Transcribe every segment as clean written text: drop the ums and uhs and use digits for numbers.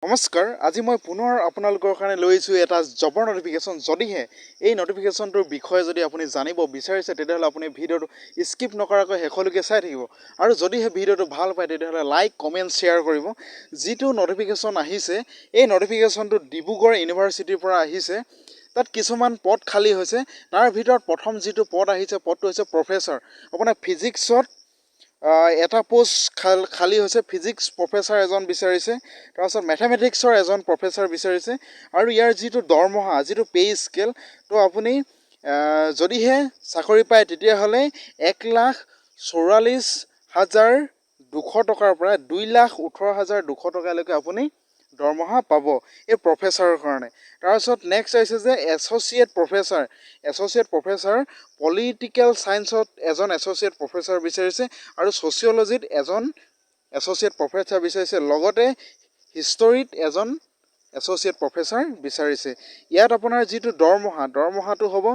নমস্কাৰ, আজি মই পুনৰ আপোনালোকৰ কাৰণে লৈ আহিছোঁ এটা জবৰ নটিফিকেশ্যন। যদিহে এই নটিফিকেশ্যনটোৰ বিষয়ে যদি আপুনি জানিব বিচাৰিছে, তেতিয়াহ'লে আপুনি ভিডিঅ'টো স্কিপ নকৰাকৈ শেষলৈকে চাই থাকিব আৰু যদিহে ভিডিঅ'টো ভাল পায়, তেতিয়াহ'লে লাইক, কমেণ্ট, শ্বেয়াৰ কৰিব। যিটো নটিফিকেশ্যন আহিছে, এই নটিফিকেশ্যনটো ডিব্ৰুগড় ইউনিভাৰ্চিটিৰ পৰা আহিছে। তাত কিছুমান পদ খালী হৈছে। তাৰ ভিতৰত প্ৰথম যিটো পদ আহিছে, পদটো হৈছে প্ৰফেচাৰ। আপোনাৰ ফিজিক্সত এটা প'ষ্ট খালী হৈছে। ফিজিক্স প্ৰফেচাৰ এজন বিচাৰিছে। তাৰপাছত মেথেমেটিক্সৰ এজন প্ৰফেচাৰ বিচাৰিছে। আৰু ইয়াৰ যিটো দৰমহা, যিটো পে' স্কেল, তো আপুনি যদিহে চাকৰি পায়, তেতিয়াহ'লে 1,44,200 টকাৰ পৰা 2,18,200 টকালৈকে আপুনি দৰমহা পাব এই প্ৰফেচাৰৰ কাৰণে। তাৰপিছত নেক্সট আহিছে যে associate professor. Associate professor political ছায়েন্সত এজন এছ'চিয়েট প্ৰফেচাৰ বিচাৰিছে আৰু ছ'চিয়লজিত এজন এছ'চিয়েট প্ৰফেচাৰ বিচাৰিছে, লগতে হিষ্টৰীত এজন এছ'চিয়েট প্ৰফেচাৰ বিচাৰিছে। ইয়াত আপোনাৰ যিটো দৰমহা, দৰমহাটো হ'ব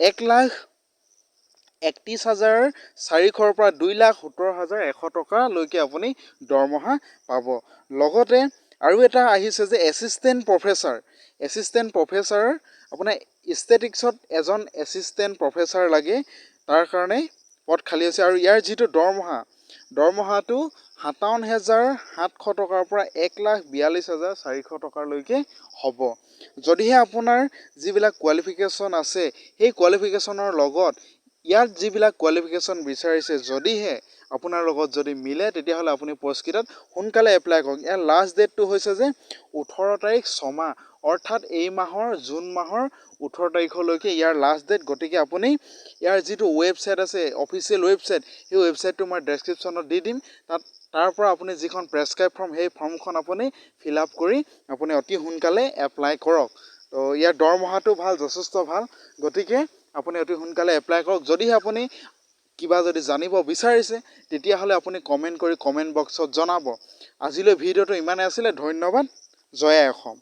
1,31,400ৰ পৰা 2,70,100 টকালৈকে আপুনি দৰমহা পাব। লগতে আৰু এটা আহিছে যে এছিষ্টেণ্ট প্ৰফেচাৰ। এছিষ্টেণ্ট প্ৰফেচাৰ আপোনাৰ ষ্টেটিষ্টিক্সত এজন এছিষ্টেণ্ট প্ৰফেচাৰ লাগে, তাৰ কাৰণে পদ খালী হৈছে। আৰু ইয়াৰ যিটো দৰমহা, দৰমহাটো 57,700 টকাৰ পৰা 1,42,400 টকালৈকে হ'ব। যদিহে আপোনাৰ যিবিলাক কোৱালিফিকেশ্যন আছে, সেই কোৱালিফিকেশ্যনৰ লগত ইয়াত যিবিলাক কোৱালিফিকেশ্যন বিচাৰিছে, যদিহে আপোনাৰ লগত যদি মিলে, তেতিয়াহ'লে আপুনি পষ্টকেইটাত সোনকালে এপ্লাই কৰক। ইয়াৰ লাষ্ট ডেটটো হৈছে যে 18 তাৰিখ ছমাহ, অৰ্থাৎ এই মাহৰ জুন মাহৰ 18 তাৰিখলৈকে ইয়াৰ লাষ্ট ডেট। গতিকে আপুনি ইয়াৰ যিটো ৱেবছাইট আছে, অফিচিয়েল ৱেবছাইট, সেই ৱেবছাইটটো মই ডেছক্ৰিপশ্যনত দি দিম। তাত তাৰ পৰা আপুনি যিখন প্ৰেছক্ৰাইব ফৰ্ম, সেই ফৰ্মখন আপুনি ফিল আপ কৰি আপুনি অতি সোনকালে এপ্লাই কৰক। তো ইয়াৰ দৰমহাটো ভাল, যথেষ্ট ভাল। গতিকে আপুনি অতি সোনকালে এপ্লাই কৰক। যদিহে আপুনি কিবা যদি জানিব বিচাৰিছে, তেতিয়াহ'লে আপুনি কমেণ্ট কৰি কমেণ্ট বক্সত জনাব। আজিলৈ ভিডিঅ'টো ইমানেই আছিলে। ধন্যবাদ। জয় আই অসম।